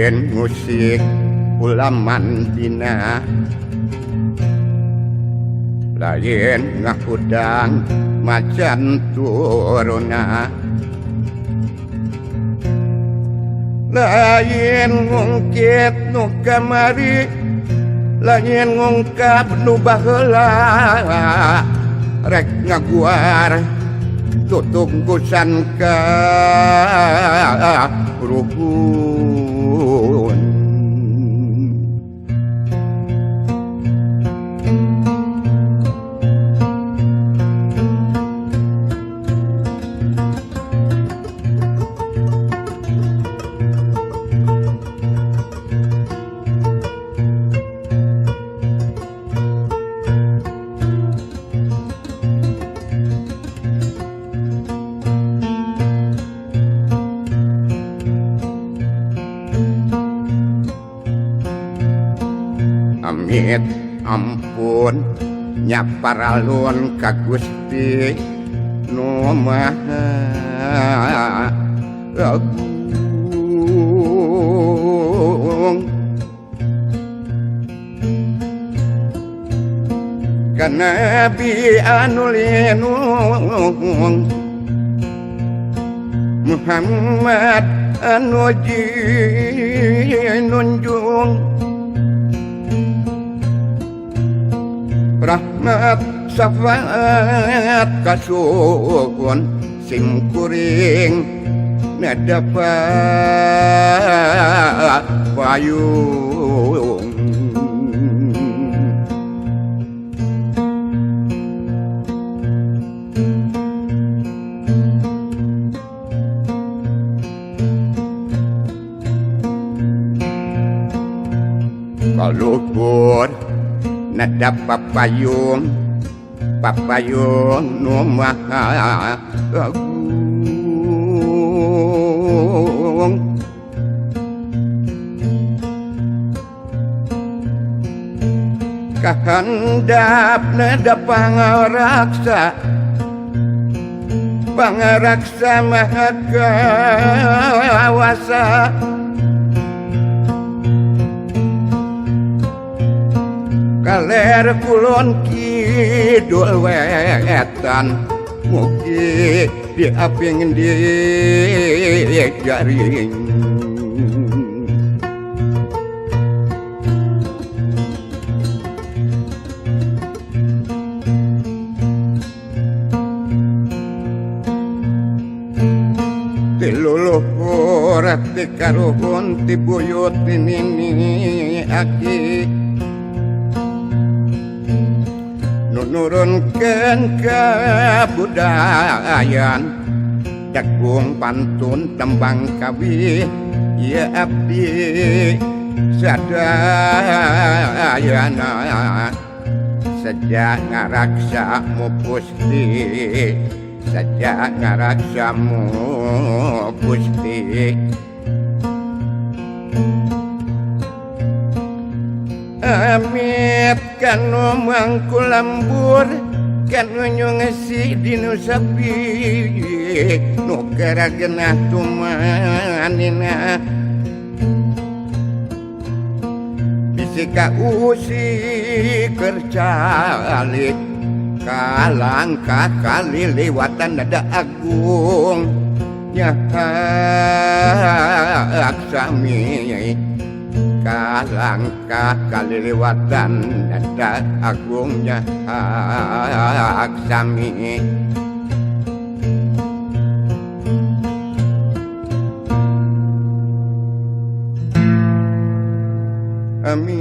Lain musik ulaman dina, lain ngahudang macan turuna, lain ngungkit nu kamari, lain ngungkap nu baheula, rek ngaguar tutunggusan ka ruhun. Amit ampun nyaparalun ka Gusti nu Maha Agung. Ka Nabi anu linung Muhammad anu jinunjung, rahmat syafaat kasuhun sim kuring nadapa payung. Kaluhur nada papayung, papayung nu Maha Agung. Kahandap nada pangaraksa, pangaraksa maha kawasa. Kaler kulon kidul wetan mugi diaping di jaring. Ti luluhur ti karuhun ti buyut ti nini aki nurunkeun kabudayan, jagung pantun tembang kawih ieu abdi sadayana. Sejak ngaraksa mu pusti, sejak ngaraksa mu pusti. Amit kanu mangku lembur kanu nyungesi dinu sapi nu karagenah tumanina, bisi kausi kercalik kalangkah kali lewatan nada agung nyahak sami. Kalangkah kali lewatan nada agungnya hak sami. Amit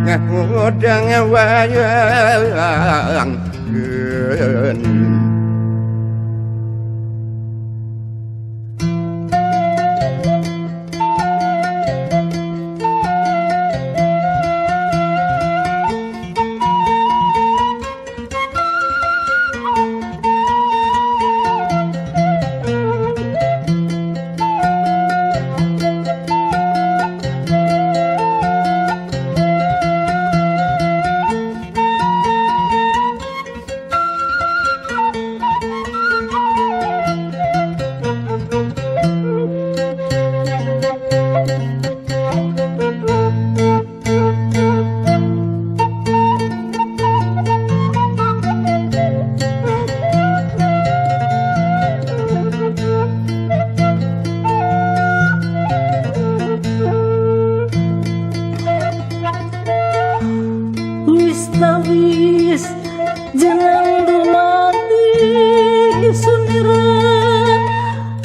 ngahudang wayang keun. Wis tawis jangan dumadi sunira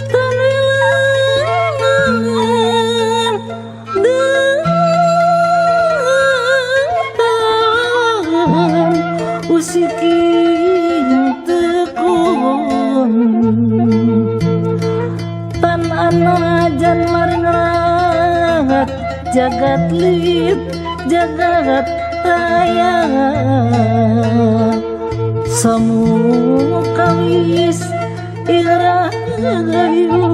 tanelangan dan usikin tekun tan anajan maring rahat jagat lit jagat raya samu kawis irahayu.